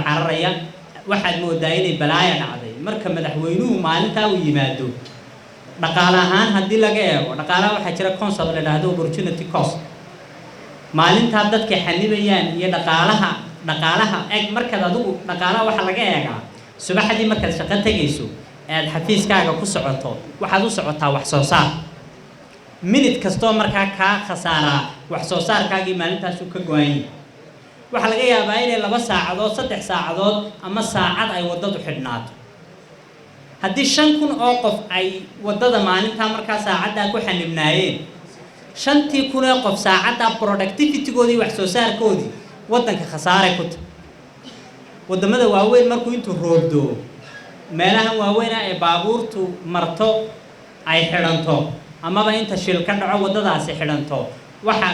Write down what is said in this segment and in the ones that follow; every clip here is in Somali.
carcararaya. Waxaad moodaa inay balaaya dhacday. Marka madaxweynuhu maalintaa uu yimaado, dhaqaale ahaan haddii laga eego, dhaqaalaha waxaa jira concept la dhahdo opportunity cost. Maalintaa dadka xanibayaan iyo dhaqaalaha eg. Markaad adigu dhaqaalaha waxaa laga eegaa subaxdii markaad shaqo tegayso ee aad xafiiskaaga ku socoto, waxaad u socotaa wax soo saar. Minute kastoo markaa kaa khasaaraa, wax soo saarkaagii maalintaasuu ka go-an yahay. Waxaa laga yaabaa inay 2 saacadood, 3 saacadood ama saacad ay waddadu xidhnaato. Haddii 5,000 oo qof ay waddada maalintaa markaa saacaddaa ku xanibnaayeen, 5,000 ee qof saacaddaa productivitygoodii, wax soo saarkoodii waddanka khasaaray ku tahay. Waddamada waaweyn markuu intuu roobdoo, meelahan waaweyna ee baabuurtu marto ay xidhanto, amaba inta shil ka dhaco waddadaasi xidhanto, waxa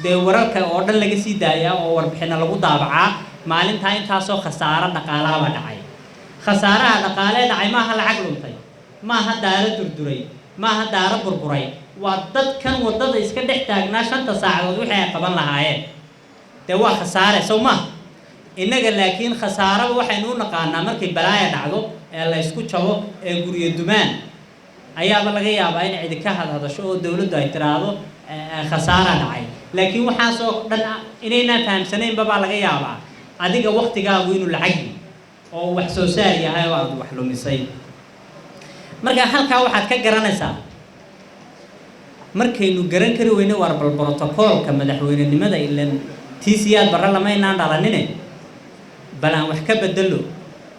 dee wararka oo dhan laga sii daayaa oo warbixina lagu daabacaa maalintaa intaasoo khasaaro dhaqaalaaba dhacay. Khasaaraha dhaqaalee dhacay maaha lacag luntay, maaha daaro durduray, maaha daaro burburay, waa dadkan waddada iska dhex taagnaa 5ta saacadood wixii ay qaban lahaayeen. Dee waa khasaare, sow maaha? Innaga laakiin khasaaraba waxaynu u naqaanaa markay balaaya dhacdo ee la ysku jabo ee guryo dumaan, ayaaba laga yaabaa in cidi ka hadhadasho oo dowladdu ay tiraahdo khasaara dhacay. Laakiin waxaasoo dhan inaynaan fahamsanaynba baa laga yaabaa adiga waktigaagu inuu lacag oo wax soo saar yahay oo aad wax lumisay. Marka halkaa waxaad ka garanaysaa markaynu garan kari weyne, war bal brotocoolka madaxweynenimada ilan tiisiyaad barre lamaynaan dhalanine, bal aan wax ka bedelo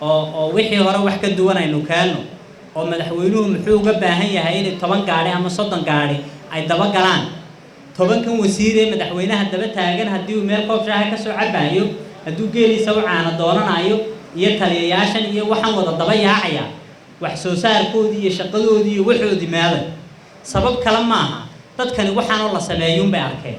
oo wixii hore wax ka duwan aynu keenno. Oo madaxweynuhu muxuu uga baahan yahay inay 10 gaadhi ama 30 gaadhi ay daba galaan 10kan wasiir ee madaxweynaha daba taagan, haddii uu meel koob shaaha ka soo cabaayo, hadduu geeliisa u caano doonanayo, iyo taliyayaashan iyo waxaan wada daba yaacaya, wax soo saarkoodii iyo shaqadoodii iyo waxoodii meeday? Sabab kale maaha, dadkani waxaanoo la sameeyuunbay arkeen.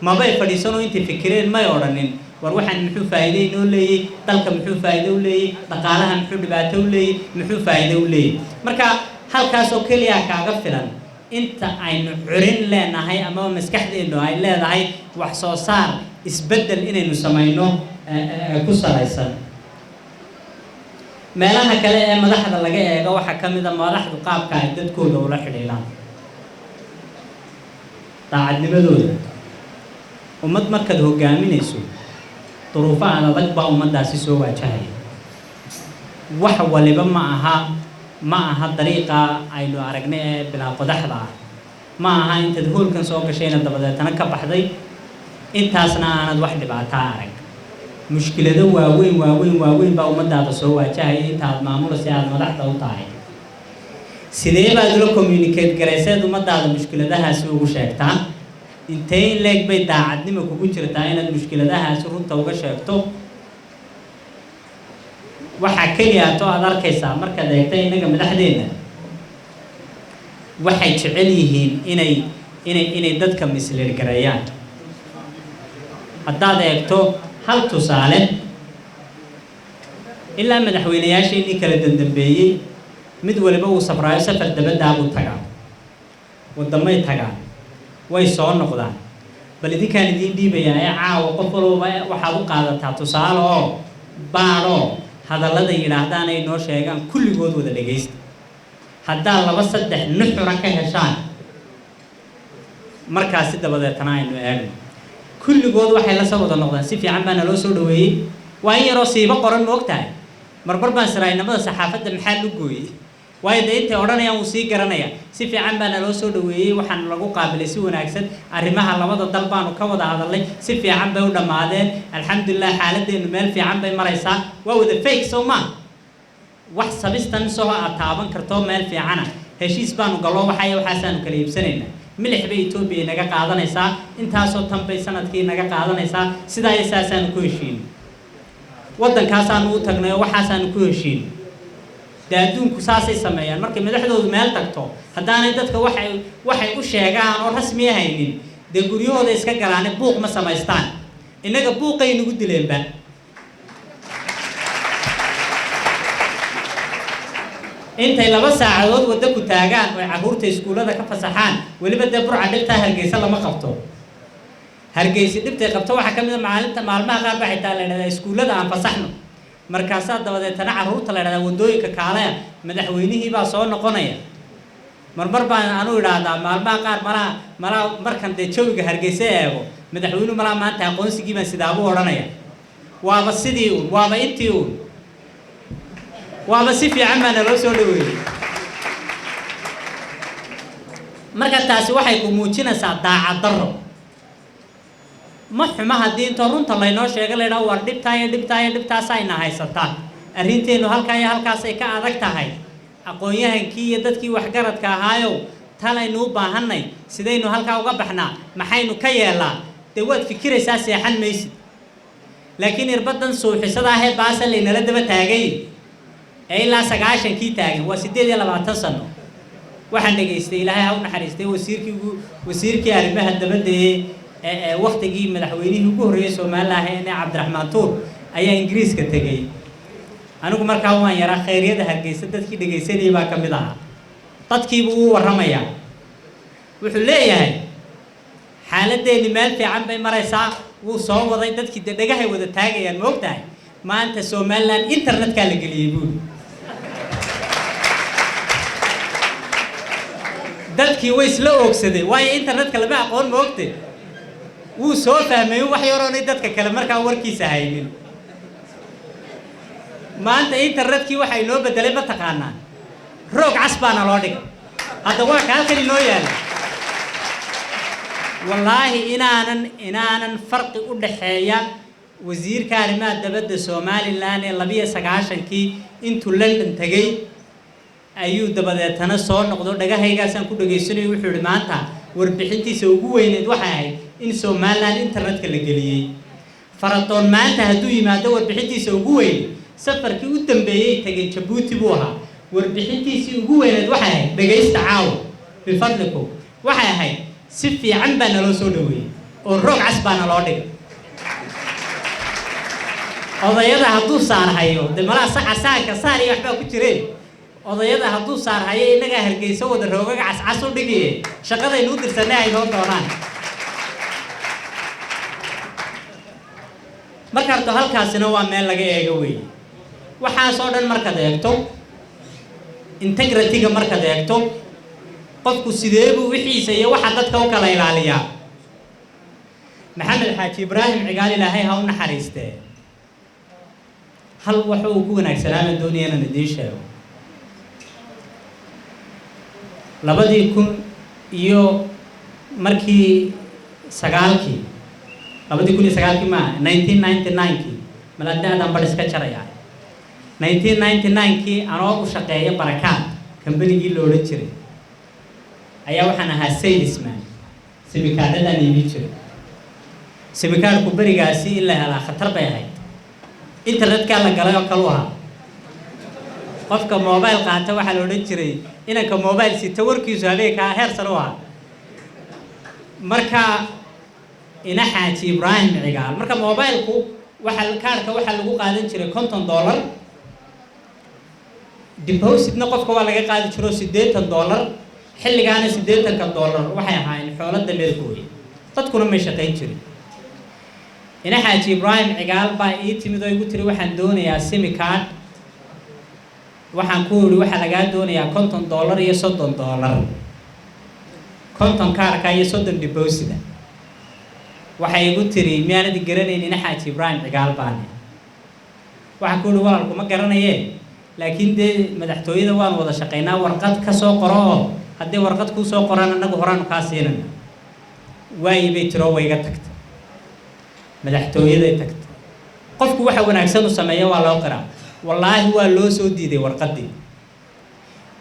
Mabay fadhiisanoo intay fikireen may odhanin, war waxaan muxuu faa'iido inoo leeyey, dalka muxuu faa'iido u leeyey, dhaqaalaha muxuu dhibaato u leeyey, muxuu faa'iido u leeyey? Marka halkaasoo keliya kaaga filan inta aynu curin leenahay amaba maskaxdeennu ay leedahay wax soo saar isbeddel inaynu samayno ku salaysan. Meelaha kale ee madaxda laga eego waxaa ka mid a madaxdu qaabka ay dadkooda ula xidhiidhaan, daacadnimadooda. Ummad markaad hogaaminayso, duruufaha adag baa ummaddaasi soo waajahaya. Wax waliba ma aha dariiqa aynu aragnay ee bilaa qodaxda ah. Ma aha intaad hoolkan soo gashayna dabadeetana ka baxday, intaasna aanad wax dhibaataa arag. Mushkilado waaweyn, waaweyn, waaweyn baa ummaddaada soo waajahaya inta aad maamulaysa, aada madaxda u tahay. Sidee baad ula communicate garayseed ummaddaada mushkiladahaasi ugu sheegtaa? Intee in leeg bay daacadnimo kugu jirtaa inaad mushkiladahaasi runta uga sheegto? Waxaa keliya to aada arkaysaa markaad eegta innaga madaxdeenna, waxay jecel yihiin inay dadka mislead gareeyaan. Haddaad eegto hal tusaale, ilaa madaxweynayaasheenii kala dandambeeyey, mid waliba uu safraayo, safar dabaddaa buu tagaa, waddamay tagaan, way soo noqdaan. Bal idinkaan idiin dhiibayaa ee caawa qof walbaba waxaad u qaadataa tusaale oo baadhoo hadallada yidhaahdaan ay noo sheegaan kulligood wada dhegaysta. Haddaad laba saddex nuxura ka heshaan, markaasi dabadeetana aynu eegno. Kulligood waxay la soo wada noqdaan, si fiican baa naloo soo dhaweeyey. Waa in yaroo siibo qoran, ma og tahay? Marbar baan siraynimada saxaafadda maxaa lu gooyey? Waayo dee intay odhanayaan wuu sii garanaya. Si fiican baa naloo soo dhaweeyey, waxaan lagu qaabilay si wanaagsan, arrimaha labada dal baanu ka wada hadalnay, si fiican bay u dhammaadeen, alxamdulilah, xaaladdeenu meel fiican bay maraysaa. Waa wada fake, soo maa? Wax sabistan soo aad taaban karto meel fiicana, heshiis baanu gallo, waxay waxaasaanu kala iibsanaynaa, milix bay Etoobiya naga qaadanaysaa, intaasoo tan bay sanadkii naga qaadanaysaa, sidaa iyo saasaanu ku heshiinay, waddankaasaanu u tagnay oo waxaasaanu ku heshiinay. Dee adduunku saasay sameeyaan markay madaxdoodu meel tagto. Haddaanay dadka waxay u sheegaan oo rasmi haynin, dee guryahooda iska galaane, buuq ma samaystaan. Innaga buuqay nagu dileenba. Intay 2 saacadood waddo ku taagaan oy carruurta iskuullada ka fasaxaan, weliba dee Burca dhibtaa Hargeysa lama qabto. Hargeysa dhibtay qabto waxaa ka mid a maalinta maalmaha qaar baa xitaa la idhahdaa iskuullada aan fasaxno. Markaasaa dabadeetana carruurta la idhahdaa waddooyinka kaalaya, madaxweynihii baa soo noqonaya. Marmar baan anu idhaahdaa maalmaha qaar, malaha markan dee jawiga Hargeysa eego, madaxweynuhu malaha maanta aqoonsigii baan sidaabuu odhanaya. Waaba sidii uun, waaba intii uun, waaba si fiican baa naloo soo dhaweeyey. Marka taasi waxay ku muujinaysaa daacad darro. Ma xuma haddii intoo runta laynoo sheego la yidhaho, war dhibtaa iyo dhibtaa iyo dhibtaasaa ina haysataa, arrinteennu halkaa iyo halkaasay ka adag tahay, aqoon-yahankii iyo dadkii waxgaradka ahaayow, talaynu u baahannay, sidaynu halkaa uga baxnaa, maxaynu ka yeelaa? Dee waad fikiraysaa, seexan maysid. Laakiin irbadan suuxisada ahee baasa laynala daba taagay ee ilaa 90-kii taagan, waa 28 sano. Waxaan dhegaystay, Ilaahay ha u naxariistay, wasiirkii arrimaha dabadda ee waktigii madaxweynihii ugu horreeyey Somaliland ee Cabdiraxmaan Tuur ayaa Ingiriiska tegey. Anigu markaa waan yaraa, khayryada Hargeysa dadkii dhegaysanayay baa ka mid ahaa. Dadkiibuu u warramayaa, wuxuu leeyahay xaaladdeeni meel fiican bay maraysaa. Wuu soo waday, dadkii dee dhagahay wada taagayaan. Ma ogtahay maanta Somaliland internetkaa la geliyey, buuri. Dadkii way isla oogsadeen, waayo internetka lama aqoon. Ma ogte wuu soo fahmay wax yaroonay dadka kale markaa warkiisa haynin. Maanta internetkii waxa inoo bedelay ma taqaanaa? Roog cas baana loo dhigay. Hadda waa ka halkan inoo yaala. Wallaahi inaanan farqi u dhaxeeya wasiirka arrimaha dabadda Somaliland ee 92-kii intuu London tegey ayuu dabadeetana soo noqdo, dhagahaygaasaan ku dhegaysanayo, wuxuu yihi maanta warbixintiisa ugu weyneed waxay ahayd in Somaliland internetka la geliyey. Faradoon maanta hadduu yimaado, warbixintiisa ugu weyn, safarkii u dambeeyey tegay Jabuuti buu ahaa, warbixintiisii ugu weyneed waxay ahayd, dhegaysta caawa bifadlikum, waxay ahayd si fiican baa naloo soo dhaweeyey oo roog cas baa naloo dhigay. Odayada hadduu saarhayo dee malaa saca saanka saar iyo waxbaa ku jireen. Odayada hadduu saarhayo, innagaa Hargeysa wada roogaga cascas u dhigiye, shaqadaynu u dirsanay ay noo doonaan. Marka horto halkaasina waa meel laga eego weeye. Waxaasoo dhan markaad eegto, integrity-ga markaad eegto, qofku sidee buu wixiisa iyo waxa dadka u kala ilaaliyaa? Maxamed Xaaji Ibraahim Cigaal, Ilaahay ha u naxariistee, hal waxa uu ku wanaagsanaaman doonaya inaan idiin sheego. 2000 iyo markii sagaalkii, 2009-kii maaha, 1999-kii malada-daan bar iska jarayaa, 1999-kii anoo u shaqeeya Barakaad kambanigii la odhan jiray ayaa waxaan ahaa salesman, simikaadhadaan iibin jiray. Simikaadhku berigaasi in la helaa khatar bay ahayd, internetkaa la galay oo kalu ahaa. Qofka mobile qaata waxaa la odhan jiray inanka mobile sita, warkiisu habeenkaa heer sare u ahaa. Marka ina Xaaji Ibraahim Cigaal, marka mobileku waxa kaarhka waxaa lagu qaadan jiray $50, depositna qofka waa laga qaadi jiro $80. Xilligaana $80-ka waxay ahaayeen xoolo dameerkooya, dadkuna may shaqayn jirin. Ina Xaaji Ibraahim Cigaal baa ii timid oo igu tiri, waxaan doonayaa SIM card. Waxaan ku idhi, waxaa lagaa doonayaa $50 iyo $30, 50 kaarka iyo 30 deposita. Waxay igu tiri, miyaanad garanayn ina Xaaji Ibraahim Cigaal baane? Waxaan ku idhi, walaalku ma garanayee, laakiin dee madaxtooyada waan wada shaqaynaa, warqad ka soo qoro, oo haddii warqad kuu soo qoraan annagu horaanu kaa siinana. Waayi bay tiroo wayga tagtay, madaxtooyaday tagtay. Qofku waxa wanaagsan u sameeya waa loo qiraa. Wallaahi waa loo soo diiday warqaddii.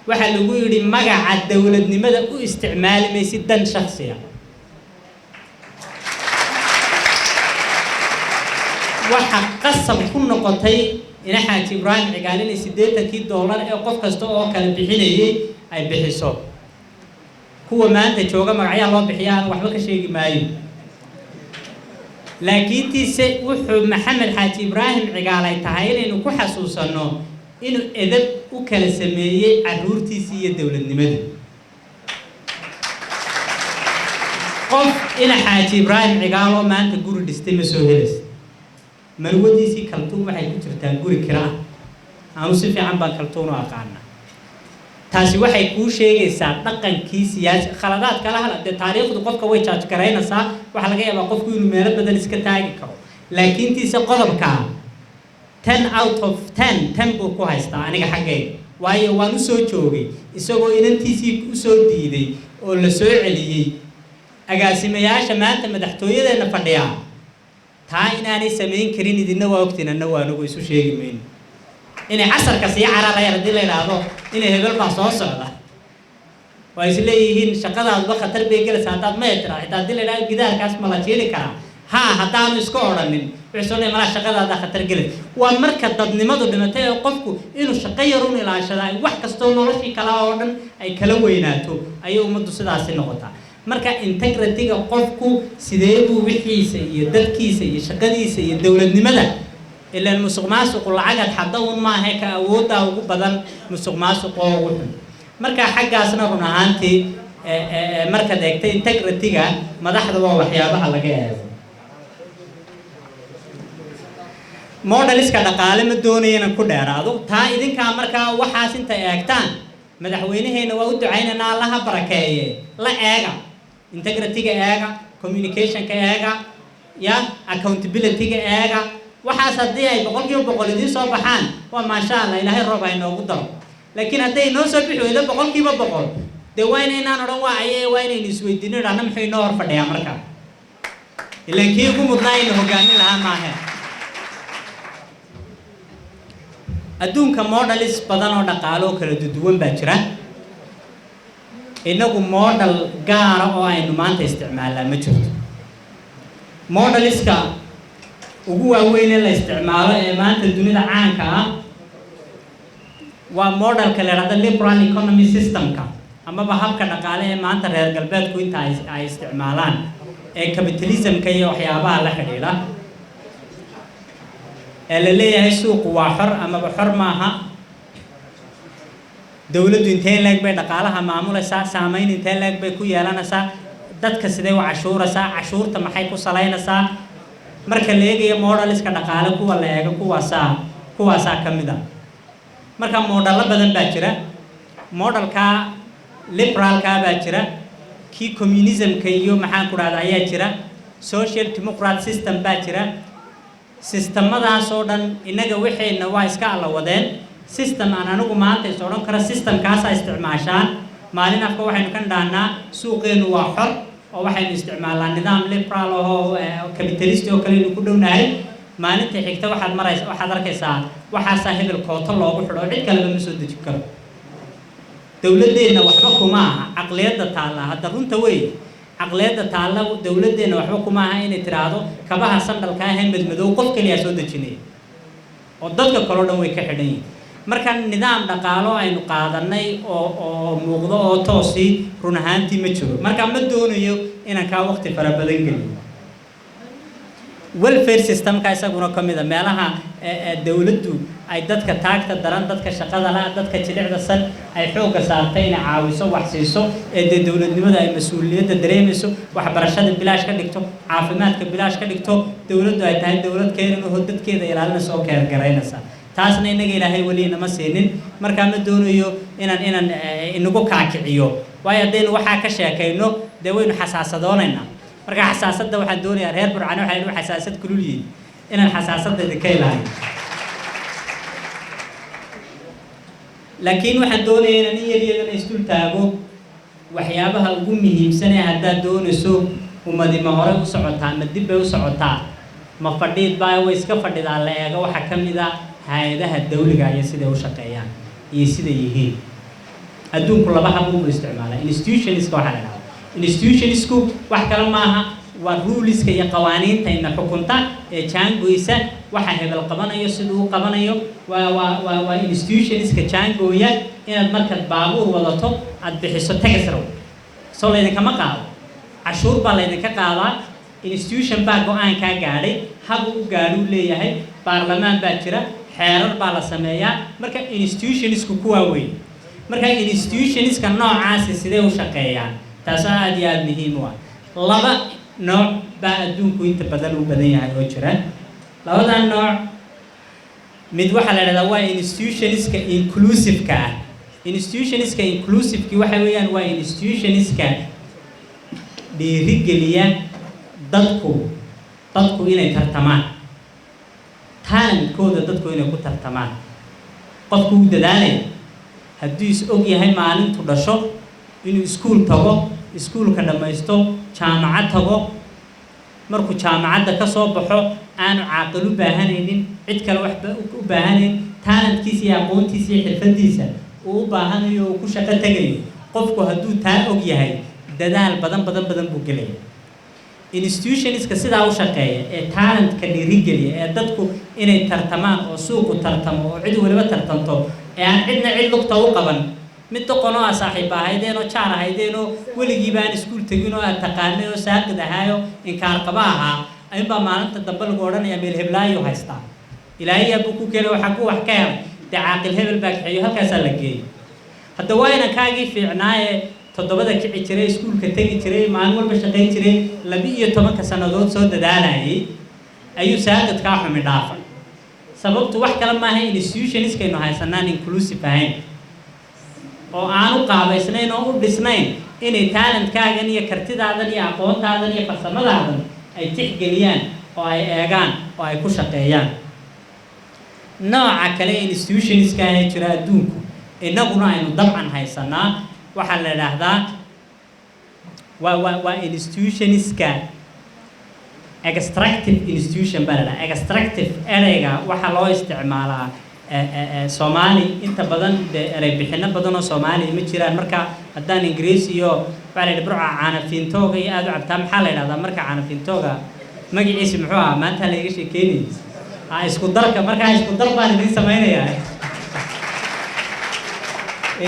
Waxaa lagu yidhi, magaca dowladnimada u isticmaali maysid dan shaksiya. Waxa qasab ku noqotay ina Xaaji Ibraahim Cigaal inay $80-kii ee qof kasta oo kale bixinayay ay bixiso. Kuwa maanta jooga magacyaa loo bixiya aan waxba ka sheegi maayo, laakiintiise wuxuu Maxamed Xaaji Ibraahim Cigaal ay tahay inaynu ku xasuusanno inuu edab u kala sameeyey carruurtiisii iyo dowladnimadii. Qof ina Xaaji Ibraahim Cigaal oo maanta guri dhistay ma soo helaysa. Marwadiisii Kaltuun waxay ku jirtaa guri kira ah. Aanu si fiican baan Kaltuun u aqaana. Taasi waxay kuu sheegaysaa dhaqankii siyaasi. Khaladaad kala hala dee, taariikhdu qofka way jaaj garaynaysaa. Waxaa laga yaabaa qofku inuu meelo badan iska taagi karo, laakiin tiise qodobkaa 10 out of 10, 10 buu ku haystaa aniga xaggayga, waayo waan usoo joogay isagoo inantiisii usoo diiday oo la soo celiyey. Agaasimayaasha maanta madaxtooyadeenna fadhiyaa taa inaanay samayn karin idinna waa ogtiin, anna waa anagu isu sheegi mayno. Inay casarka sii cararayaan haddii la idhaahdo inay hebel baa soo socda, waa is leeyihiin shaqadaaduba khatar bay gelaysaa haddaad maya tiraa. Xitaa haddii la idhahdo gidaarkaas ma la jiiri karaa, haa, haddaanu iska odhanin, wuxuu soo leeyahay malaa shaqadaada khatar gelaysa. Waa marka dadnimadu dhimatay ee qofku inuu shaqo yarun ilaashada ay wax kastoo noloshii kala oo dhan ay kala weynaato ayay ummaddu sidaasi noqotaa. Marka integrity-ga qofku sidee buu wixiisa iyo dadkiisa iyo shaqadiisa iyo dowladnimada? Ilaan musuq maasuqu lacagad xadda un maaha, ka awooddaa ugu badan musuq maasuqoo ugu xun. Marka xaggaasna run ahaantii markaad eegtay integrity-ga madaxda waa waxyaabaha laga eego. Modeliska dhaqaale ma doonayo inaan ku dheeraado taa. Idinkaa markaa waxaas inta eegtaan, madaxweynaheena waa u ducaynaynaa, Allaha barakeeye. La eega integrity-ga, eega communication-ka, eega ya accountability-ga, eega waxaas. Haddii ay 100% idiin soo baxaan, waa maasha Allah, Ilaahay roob ha inoogu daro. Laakiin hadday inoo soo bixi weydo 100%, dee waa inaynaan odhan waa aye, waa inaynu isweydiino, idhahna muxuu inoo hor fadhiyaa marka? Ilaan kii ugu mudnaa aynu hogaamin lahaa maahe. Adduunka models badan oo dhaqaalo oo kala duwan baa jira. Innagu model gaara oo aynu maanta isticmaalnaa ma jirto. Modeliska ugu waaweyn ee la isticmaalo ee maanta dunida caanka ah waa modelka la idhahdo liberal economy systemka, amaba habka dhaqaale ee maanta reer galbeedku inta ay isticmaalaan ee capitalismka iyo waxyaabaha la xidhiidha, ee la leeyahay suuqu waa xor amaba xor maaha, dowladdu intee leeg bay dhaqaalaha maamulaysaa, saameyn intee leeg bay ku yeelanaysaa, dadka sidee u cashuuraysaa, cashuurta maxay ku salaynaysaa. Marka la eegayo modeliska dhaqaale, kuwa la eego kuwaasaa ka mid ah. Marka modello badan baa jira. Modelka liberalka baa jira, kii communismka iyo maxaan ku dhahda ayaa jira, social democrat system baa jira. Systemadaas oo dhan innaga waxayna waa iska alla wadeen. System aan anigu maanta is odhan karo systemkaasaa isticmaashaan, maalin afka waxaynu ka dhahnaa suuqeennu waa xor oo waxaynu isticmaalnaa nidaam liberal ahoo capitalist oo kale aynu ku dhownahay. Maalinta xigta waxaad maraysa, waxaad arkaysaa waxaasaa hebel kooto loogu xidho oo cid kaleba ma soo dejin karo. Dowladdeenna waxba kuma aha caqliyadda taalla hadda. Runta wey, caqliyadda taalla dowladdeenna waxba kuma aha inay tiraahdo kabaha sandalka ahee madmadow qof keliyaa soo dejinaya oo dadka kaleo dhan way ka xidhan yihiin. Marka nidaam dhaqaalo aynu qaadanay oo muuqdo oo toosii run ahaantii ma jiro. Marka ma doonayo inaan kaa waqti fara badan geliyo. Welfare systemka isaguna ka mid a meelaha dowladdu ay dadka taagta daran, dadka shaqada la, dadka jilicda san ay xoogga saartay inay caawiso, wax siiso, ee dee dowladnimada ay mas-uuliyadda dareemayso, waxbarashada bilaash ka dhigto, caafimaadka bilaash ka dhigto, dowladdu ay tahay dowlad keenin oo dadkeeda ilaalinaysa oo care garaynaysa. Taasna innaga Ilaahay weli inama siinin. Markaa ma doonayo inaan inagu kaakiciyo, waayo haddaynu waxaa ka sheekayno dee waynu xasaasadoonaynaa. Marka xasaasadda waxaan doonayaa, reer Burcane waxay u xasaasad kulul yihiin, inaan xasaasadda idinka ilaaliyo. Laakiin waxaan doonayaa inaan in yar iyadana isdul taago waxyaabaha ugu muhiimsan ee haddaad doonayso ummadi ma horey u socotaa, ma dib bay u socotaa, ma fadhiid baa way iska fadhidaa la eego. Waxaa ka mid a hay-adaha dawliga iyo siday u shaqeeyaan iyo siday yihiin. Adduunku laba hab uu isticmaalaa institutionska. Waxaa la dhahdaa institutionsku wax kale maaha, waa ruleska iyo qawaaniinta ina xukunta ee jaangoysa waxa hebel qabanayo, siduu u qabanayo. Waa institutionska jaangooya inaad markaad baabuur wadato aad bixiso tax row soo laydinkama qaado, cashuur baa laydinka qaadaa. Institution baa go-aankaa gaadhay, hab uu gaadhuu leeyahay, baarlamaan baa jira, xeerar baa la sameeyaa. Marka institutionsku kuwaa weyn. Marka institutionska noocaasi sidee u shaqeeyaan, taasoo aada iyo aada muhiim u ah. Laba nooc baa adduunku inta badan u badan yahay oo jira. Labadan nooc mid waxaa la idhahdaa waa institutionska inclusive-ka ah. Institutionska inclusiveki waxa weeyaan waa institutionska dhiirigeliya dadku inay tartamaan, talentkooda dadku inay ku tartamaan. Qofku uu dadaalaya hadduu is og yahay maalintu dhasho inuu iskuul tago, iskuulka dhammaysto, jaamacad tago, markuu jaamacadda ka soo baxo aanu caaqil u baahanaynin, cid kale waxba u baahanayn, talentkiisa iyo aqoontiisa iyo xirfadiisa uu u baahanayo, uu ku shaqo tegayo. Qofku hadduu taa og yahay, dadaal badan badan badan buu gelaya. Institutionska sidaa u shaqeeya ee talentka dhiirigeliya, ee dadku inay tartamaan oo suuqu tartamo oo cid waliba tartanto, ee aan cidna cid lugta u qaban, mid doqonoo aa saaxiib ahaydeenoo jaar ahaydeenoo weligiiba aan iskuul tegin oo aad taqaanay oo saaqid ahaayo, inkaar qaba ahaa, ayuunbaa maalinta dambe lagu odhanayaa meel heblaayo haystaa, ilaahayaa buu ku keenay, waxaa ku wax ka helay dee caaqil hebel baa kaxeeyo, halkaasaa la geeyey. Hadda waa inankaagii fiicnaaye 7da kici jiray, iskuulka tegi jiray, maalin walba shaqayn jiray, 12ka sannadood soo dadaalayay, ayuu saaqidkaa xumi dhaafay. Sababtu wax kale maaha, institutionskaynu haysanaan inclusive ahayn oo aanu qaabaysnayn oo u dhisnayn inay talentkaagan iyo kartidaadan iyo aqoontaadan iyo farsamadaadan ay tixgeliyaan oo ay eegaan oo ay ku shaqeeyaan. Nooca kale institutionska ahee jira adduunku, innaguna aynu dabcan haysanaa, waxaa la idhaahdaa waa institutionska extractive institution baa la dhahaa. Extractive ereyga waxaa loo isticmaalaa Soomaali inta badan dee erey bixino badan oo Soomaaliya ma jiraan. Marka haddaan Ingiriis iyo waxaa la yidhi Burca caana fiintooga iyo aada u cabtaa, maxaa la yidhahdaa marka caana fiintooga magaciisi muxuu ahaa? Maanta la iga sheekeynayay ha isku darka. Markaa isku dar baan idiin samaynayaa,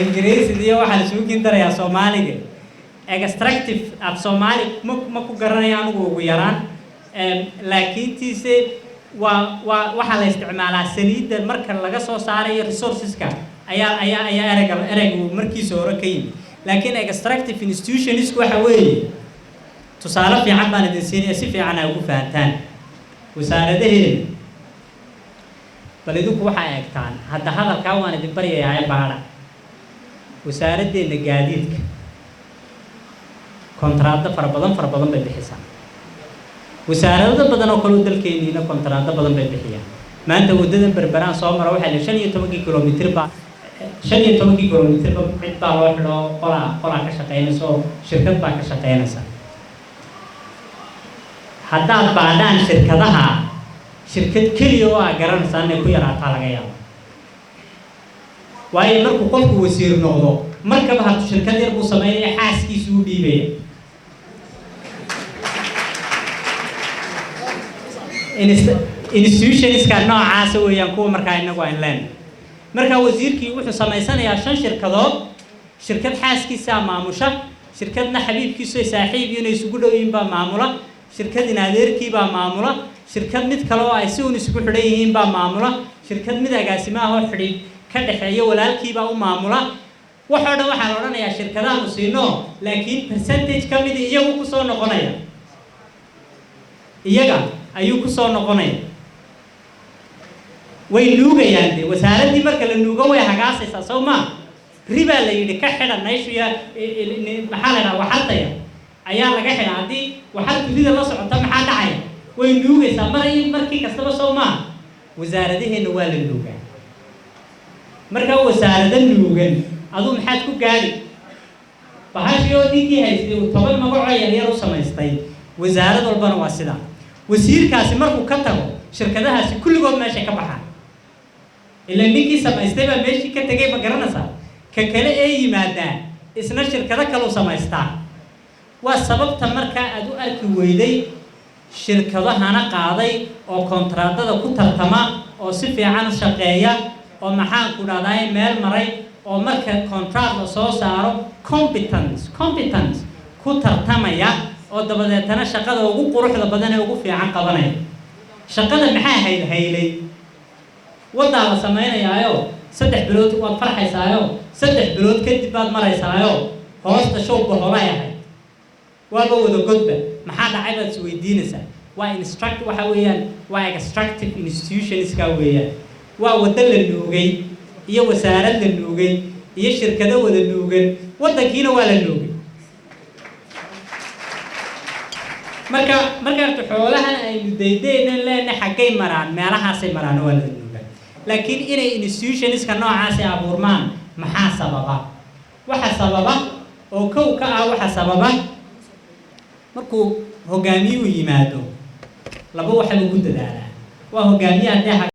Ingiriisida iyo waxaan isugu kin darayaa Soomaaliga. Extractive af Soomaali ma ku garanaya anigu ugu yaraan, laakiin tiise waa waxaa la isticmaalaa saliidda marka laga soo saarayo resourceska ayaa ereyga markiisa hore ka yimi. Laakiin extractive institutionsku waxa weeye, tusaale fiican baan idin siinaya si fiican ay ugu fahantaan. Wasaaradaheena bal idinku waxaa eegtaan hadda, hadalkaa waan idin baryayaa, baadha wasaaraddeena gaadiidka. Kontraado fara badan fara badan bay bixisaa. Wasaarado badan oo kale oo dalkeeniina kontraado badan bay bixiyaan. Maanta waddadan Berberaan soo mara, waxaa la 15kii kilomitirba, 15kii kilomitirba cid baa loo xidho, qolaa ka shaqeynaysa oo shirkad baa ka shaqeynaysa. Haddaad baadhaan shirkadaha, shirkad keliya oo aa garanaysaa inay ku yaraataa laga yaabo. Waayo, markuu qofku wasiir noqdo, markaba hartu shirkad yar buu sameynaya, xaaskiisu u dhiibaya. Institutionska noocaasa weeyaan kuwa markaa inagu aynu leenahay. Markaa wasiirkii wuxuu samaysanayaa shan shirkadood: shirkad xaaskiisaa maamusha, shirkadna xabiibkiisu ay saaxiib inay isugu dhow yihiin baa maamula, shirkad in adeerkii baa maamula, shirkad mid kale oo ay si uun isugu xidhan yihiin baa maamula, shirkad mid agaasimaha oo xidhiidh ka dhexeeya walaalkiibaa u maamula. Waxoo dhan waxaa la odhanayaa shirkadaanu siino, laakiin percentage ka midi iyagu kusoo noqonaya, iyaga ayuu kusoo noqonaya. Way nuugayaan de. Wasaaraddii marka la nuugo way hagaasaysaa, soo maa? Ribaa la yidhi ka xidha nayshuya, maxaa la dhaha, waxartaya ayaa laga xidha. Haddii waxar dunida la socota, maxaa dhacaya? Way nuugaysaa mar markii kastaba, soo maa? Wasaaradaheenna waa la nuugaa. Markaa wasaarado nuugan aduu maxaad ku gaadhi? Bahashii oo ninkii haystay uu 10 magacoo yaryar u samaystay. Wasaarad walbana waa sidaa. Wasiirkaasi markuu ka tago, shirkadahaasi kulligood meeshay ka baxaan, ila ninkii samaystay baa meeshii ka tegay, ma garanaysaa? Ka kale ee yimaadaa isna shirkado kaleu samaystaa. Waa sababta markaa aad u arki weyday shirkadahana qaaday oo kontraadada ku tartama oo si fiican u shaqeeya oo, maxaan ku dhahdaay, meel maray, oo marka contract la soo saaro competence ku tartamaya, oo dabadeetana shaqada ugu quruxda badan ee ugu fiican qabanaya. Shaqada maxaa haylhaylay? Waddaa la samaynayaayo, 3 bilood waad farxaysaayo, 3 bilood kadib baad maraysaayo, hoosta showba holay ahayd, waaba wada godba. Maxaa dhacay baad isweydiinaysaa. Waa instruct, waxa weeyaan waa extractive institutionska weeyaan. Waa waddo la nuugay iyo wasaarad la nuugay iyo shirkado wada nuugan, waddankiina waa la nuugay. Marka horta xoolahan aynu daydaynan leenahay xaggay maraan? Meelahaasay maraan, waa la nuugaa. Laakiin inay institutionska noocaasi abuurmaan maxaa sababa? Waxa sababa oo kow ka ah, waxa sababa markuu hogaamiyuhu yimaado laba waxa lagu dadaalaa. Waa hogaamiye haddii